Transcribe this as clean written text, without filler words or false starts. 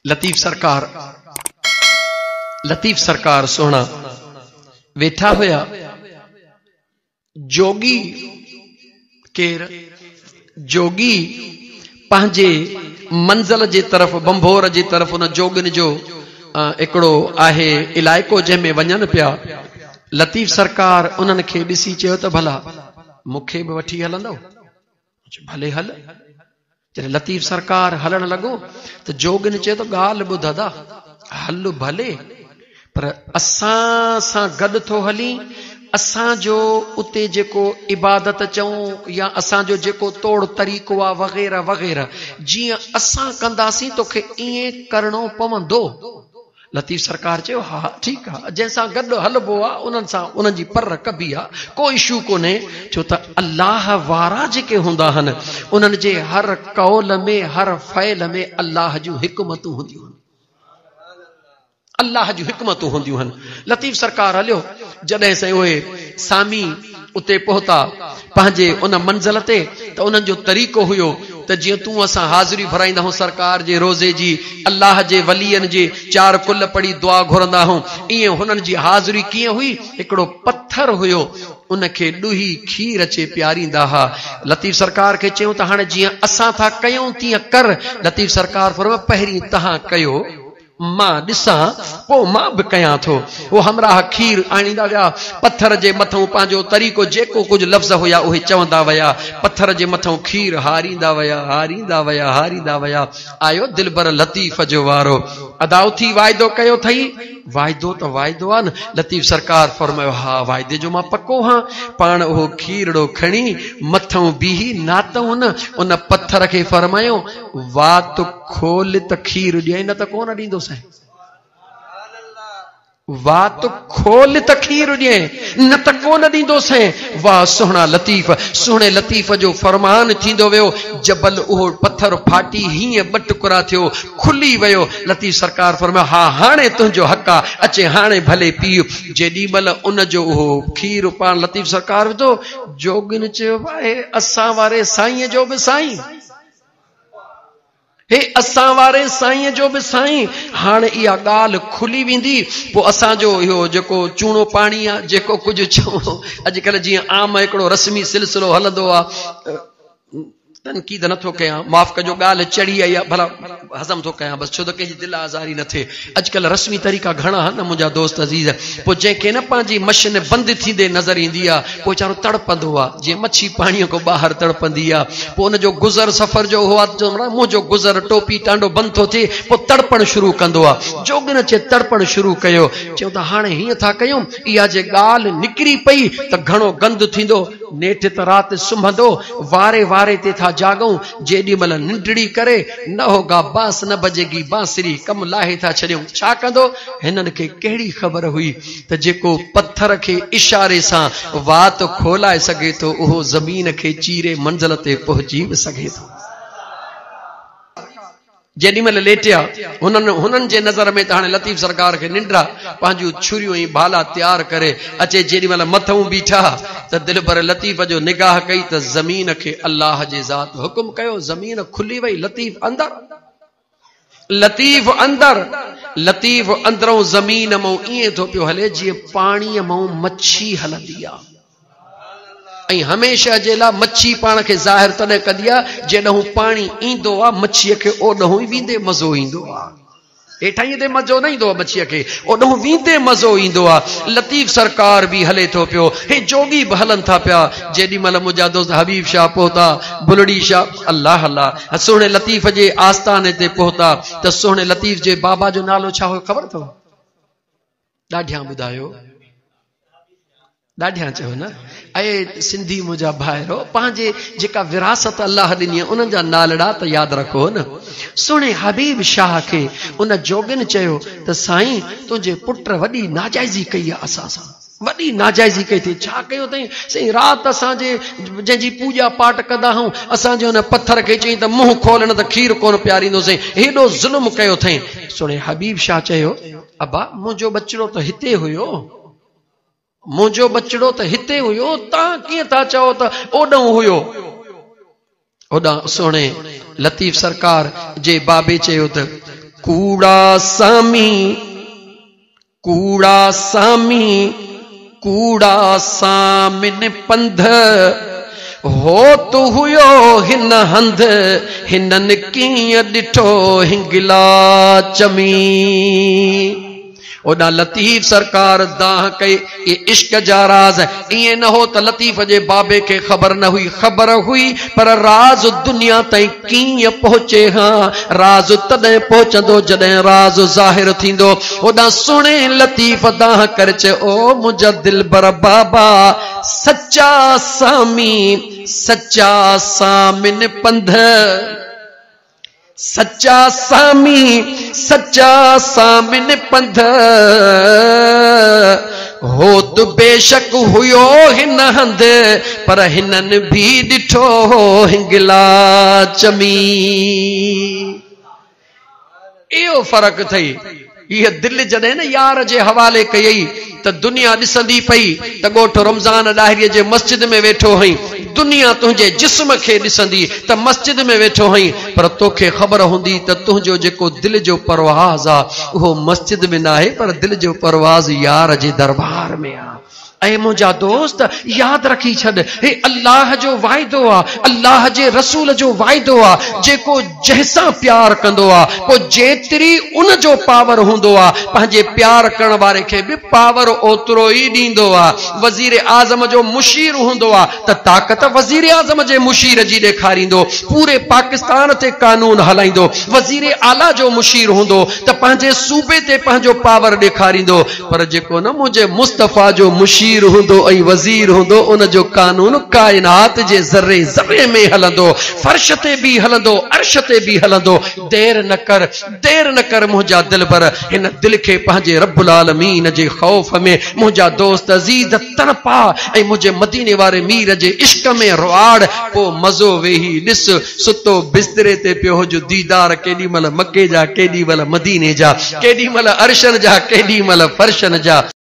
لطيف سرڪار لطيف سرڪار سهڻا ويٺا هيا جوڳي ڪير جوڳي پنهنجي منزل جي طرف ڀنڀور جي طرف ان جوڳين جو هڪڙو آهي علائقو جنهن ۾ وڃن پيا لطيف سرڪار انهن کي ڏسي چيو ته ڀلا مون کي به وٺي هلندؤ ڀلي هل. جڏهن لطيف سرڪار هلڻ لڳو ته جوڳين چيو ته ڳالهه ٻڌ ادا، هل ڀلي پر اسان سان گڏ ٿو هلين، اسان جو اتي جيڪو عبادت چئون يا اسان جو جيڪو طور طريقو آ وغيره وغيره جيئن اسان ڪنداسين توکي ائين ڪرڻو پوندو. لطيف سرڪار چيو ها ٺيڪ آ جنهن سان گڏ هلبو آ انهن سان انهن جي پر ڪبي آ ڪو اشو ڪونهي ڇو ته الله وارا جيڪي هوندا آهن انهن جي هر قول ۾ هر فعل ۾ الله جون حڪمتون هونديون آهن الله جون حڪمتون هونديون آهن لطيف سرڪار هليو جڏهن سائين اهي سامي اتي پهتا پنهنجي ان منزل تي ته انهن جو طريقو هيو ته جيئن تون اسان حاضري ڀرائيندا هون سرڪار جي روضي جي الله جي ولين جي چار قل پڙهي دعا گهرندا هون ائين هنن جي حاضري ڪيئن هئي هڪڙو پٿر هيو ان کي ڏهي کير اچي پياريندا ها لطيف سرڪار کي چيون ته هاڻي جيئن اسان ٿا ڪيون تيئن ڪر لطيف سرڪار فرمايو پهرين تهان ڪيو مان ڏسان، پوء مان به ڪيان ٿو. هو همراهه کير آڻيندا ويا. پٿر جي مٿئون پنهنجو طريقو جيڪو ڪجهه لفظ هيا اهي چوندا ويا. پٿر جي مٿئون کير هاريندا ويا، هاريندا ويا، هاريندا ويا. آيو دلبر لطيف جو وارو. ادا اٿي واعدو ڪيو اٿئي؟ واعدو ته واعدو آ نه. لطيف سرڪار فرمايو، ها واعدي جو مان پڪو هان. پاڻ اهو کيرڙو کڻي مٿئون بيهي ناتئون نه ان پٿر کي فرمايو، وات کول ته کير ڏيئين نه ته ڪونه ڏيندوسين. وات کول ته کير ڏيئين نه ته ڪونه ڏيندوسين. واهه سهڻا لطيف. سهڻي لطيف جو فرمان ٿيندو ويو، جبل اهو پٿر ڦاٽي هيئن ٻه ٽڪرا ٿيو، کلي ويو. لطيف سرڪار فرمايو، ها هاڻي تنهنجو حق آ، اچي هاڻي ڀلي پيء. جيڏي مهل ان جو اهو کير پاڻ لطيف سرڪار وڌو، جوڳين چيو، واهه اسان واري سائينء جو به سائين. هي اسان واري سائينء جو به سائين، هاڻ اها ڳالهه کلي ويندي، پوء اسان جو اهو جيڪو چوڻو پاڻي آ، جيڪو ڪجهه چئون، اڄڪلهه جيئن عام هڪڙو رسمي سلسلو هلندو آ، تنقيد نه ٿو ڪيان، معاف ڪجو ڳالهه چڙهي آئي آ، ڀلا هضم ٿو ڪيان بس، ڇو ته ڪنهن جي دل آزاري نه ٿئي. اڄڪلهه رسمي طريقا گهڻا آهن نه منهنجا دوست عزيز، پوء جنهن کي نه پنهنجي مشن بند ٿيندي نظر ايندي آ، پوء ويچارو تڙپندو آ، جيئن مڇي پاڻيء کان ٻاهر تڙپندي آ، پوء ان جو گذر سفر جو اهو آ ته منهنجو گذر ٽوپي ٽانڊو بند ٿو ٿئي، پوء تڙپڻ شروع ڪندو آ. جوڳين اچي تڙپڻ شروع ڪيو، چيو ته هاڻي هيئن ٿا ڪيون، اها جي ڳالهه نڪري پئي ته گهڻو گند ٿيندو، نيٺ ته رات سمهندو، واري واري تي ٿا جاڳون، جيڏي مهل ننڊڙي ڪري، نه هوگا بانس نه بجيگي بانسري، ڪم لاهي ٿا ڇڏيون، ڇا ڪندو؟ هنن کي ڪهڙي خبر هئي ته جيڪو پٿر کي اشاري سان وات کولائي سگهي ٿو، اهو زمين کي چيري منزل تي پهچي به سگهي ٿو. جيڏي مهل ليٽيا، هنن هنن جي نظر ۾ ته هاڻي لطيف سرڪار کي ننڊ آ، پنهنجون ڇريون ۽ ڀالا تيار ڪري اچي جيڏي مهل مٿئون بيٺا ته دلبر لطيف جو نگاهه ڪئي ته زمين کي الله جي ذات حڪم ڪيو، زمين کلي وئي، لطيف اندر، لطيف اندر، لطيف اندرئون زمين مئون ائين ٿو پيو هلي جيئن پاڻيء مئون مڇي هلندي آ. ۽ هميشه جي لاء مڇي پاڻ کي ظاهر تڏهن ڪندي آ جيڏهون پاڻي ايندو آ مڇيء کي اوڏهون ئي ويندي مزو ايندو آ. هيٺائينء تي مزو نه ايندو آ مڇيء کي اوڏهون ويندي مزو ايندو آ. لطيف سرڪار به هلي ٿو پيو هي جوڳي به هلن ٿا پيا. جيڏي مهل منهنجا دوست حبيب شاهه پهتا بلڙي شاهه الله الله سهڻي لطيف جي آستاني تي پهتا ته سهڻي لطيف جي بابا جو نالو ڇا هيو خبر اٿو؟ ڏاڍيان ٻڌايو ڏاڍيان چيو نه اي سنڌي منهنجا ڀائرو پنهنجي جيڪا وراثت الله ڏني انهن جا نالڙا ته ياد رکو نه سهڻي حبيب شاهه کي ان جوڳين چيو ته سائين تنهنجي پٽ وڏي ناجائزي ڪئي آهي اسان سان وڏي ناجائزي ڪئي اٿئي ڇا ڪيو اٿئي سائين رات اسان جي جنهن جي پوڄا پاٽ ڪندا آهيون اسان جي ان پٿر کي چئين ته منهن کول نه ته کير ڪونه پياريندوسين هيڏو ظلم ڪيو اٿئي سهڻي حبيب شاهه چيو ابا منهنجو ٻچڙو ته هتي هيو، منهنجو ٻچڙو ته هتي هيو، تان ڪيئن ٿا چئو ته اوڏهون هيو؟ هوڏانهن سهڻي لطيف سرڪار جي بابي چيو ته ڪوڙا سامي ڪوڙا سامي ڪوڙا سامن پنڌ، هوت هيو هن هنڌ، هنن ڪيئن ڏٺو هنگلا چمي. اوڏانهن لطيف سرڪار دانهن ڪئي، اهي عشق جا راز، ائين نه هو ته لطيف جي بابي کي خبر نه هئي، خبر هئي پر راز دنيا تائين ڪيئن پهچي ها، راز تڏهن پهچندو جڏهن راز ظاهر ٿيندو. هوڏانهن سهڻي لطيف دانهن ڪري چيو، او منهنجا دلبر بابا، سچا سامي، سچا سامن پنڌ، سچا سامي، سچا سامن پنڌ، هوت بيشڪ هيو هن هنڌ، پر هنن ڀي ڏٺو هو هنگلا چمي. اهو فرق اٿئي. هيء دل جڏهن نه يار جي حوالي ڪيئي ته دنيا ڏسندي پئي ته ڳوٺ رمضان ڏاهريء جي مسجد ۾ ويٺو هئين. دنيا تنهنجي جسم کي ڏسندي ته مسجد ۾ ويٺو هئين، پر توکي خبر هوندي ته تنهنجو جيڪو دل جو پرواز آ، اهو مسجد ۾ ناهي، پر دل جو پرواز يار جي دربار ۾ آ. اي منهنجا دوست! ياد رکي ڇڏ، هي الله جو واعدو آ، الله جي رسول جو واعدو آ، جيڪو جنهن سان پيار ڪندو آ، پوء جيتري ان جو پاور هوندو آ، پنهنجي پيار ڪرڻ واري کي به پاور اوترو ئي ڏيندو آ. وزير اعظم جو مشير هوندو آ ته طاقت وزير اعظم جي مشير جي ڏيکاريندو، پوري پاڪستان تي قانون هلائيندو. وزير اعليٰ جو مشير هوندو ته پنهنجي صوبي تي پنهنجو پاور ڏيکاريندو. پر جيڪو نه منهنجي مصطفيٰ جو مشير هوندو ۽ وزير هوندو ان جو قانون ڪائنات جي ذري ذري ۾ هلندو، فرش تي به هلندو، عرش تي به هلندو، دير نه ڪر، دير نه ڪر منهنجا دلبر، هن دل کي پنهنجي رب العالمين جي خوف ۾ منهنجا دوست عزيز تڙپاء ۽ منهنجي مديني واري مير جي عشق ۾ روئاڙ، پوء مزو ويهي ڏس، ستو بستري تي پيو هج ديدار ڪيڏي مهل مڪي جا ڪيڏي مهل مديني جا ڪيڏي مهل عرشن جا ڪيڏي مهل فرشن جا.